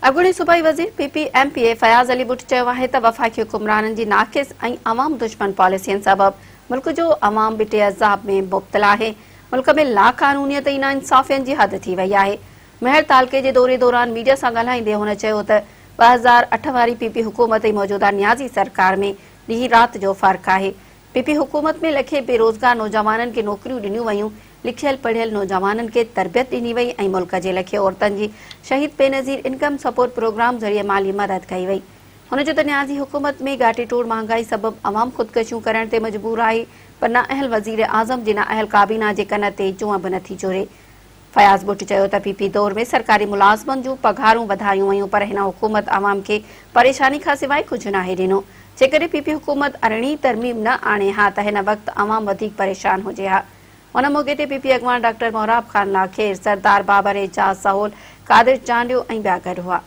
اڳوڻي صوبائي وزير P P M P A Fayaz Ali Butt چيو آهي ته وفاقي حڪمرانن جي ناقص ۽ عوام دشمن پاليسين سبب ملڪ جو عوام ٻٽي عذاب ۾ مبتلا آهي، ملڪ ۾ لاقانونيت ۽ ناانصافين جي حد ٿي وئي آهي. مهڙ تعلقي جي دوري دوران ميڊيا سان ڳالهائيندي هن چيو ته 2008 واري پي پي حڪومت ۽ موجوده نيازي سرڪار ۾ ڏينهن رات جو فرق آهي، پي پي حڪومت ۾ لکين بيروزگار نوجوانن کي نوڪريون ڏنيون ويون، لکيل پڙهيل نوجوانن کي تربيت ڏني وئي ۽ ملڪ جي لکين عورتن جي شهيد بينظير انڪم سپورٽ پروگرام ذريعي مالي مدد ڪئي وئي. هن چيو ته نيازي حڪومت ۾ ڳاٽي ٽوڙ مهانگائي سبب عوام خودڪشيون ڪرڻ تي مجبور آهي پر نااهل وزيراعظم جي نااهل ڪابينا جي ڪن تي جونء به نٿي چري. فياض ٻٽ چيو ته پي پي دور ۾ سرڪاري ملازمن جون پگهارون وڌايون ويون پر هن حڪومت عوام کي پريشاني کانسواء ڪجهه ناهي ڏنو، جيڪڏهن پي پي حڪومت ارڙهين ترميم نه آڻي ها ته هن وقت عوام وڌيڪ پريشان هجي ها. ان موقعي تي پي پي اڳواڻ ڊاڪٽر محراب خان لاکير، سردار بابر اعجاز سهول، قادر چانڊيو ۽ ٻيا گڏ هئا.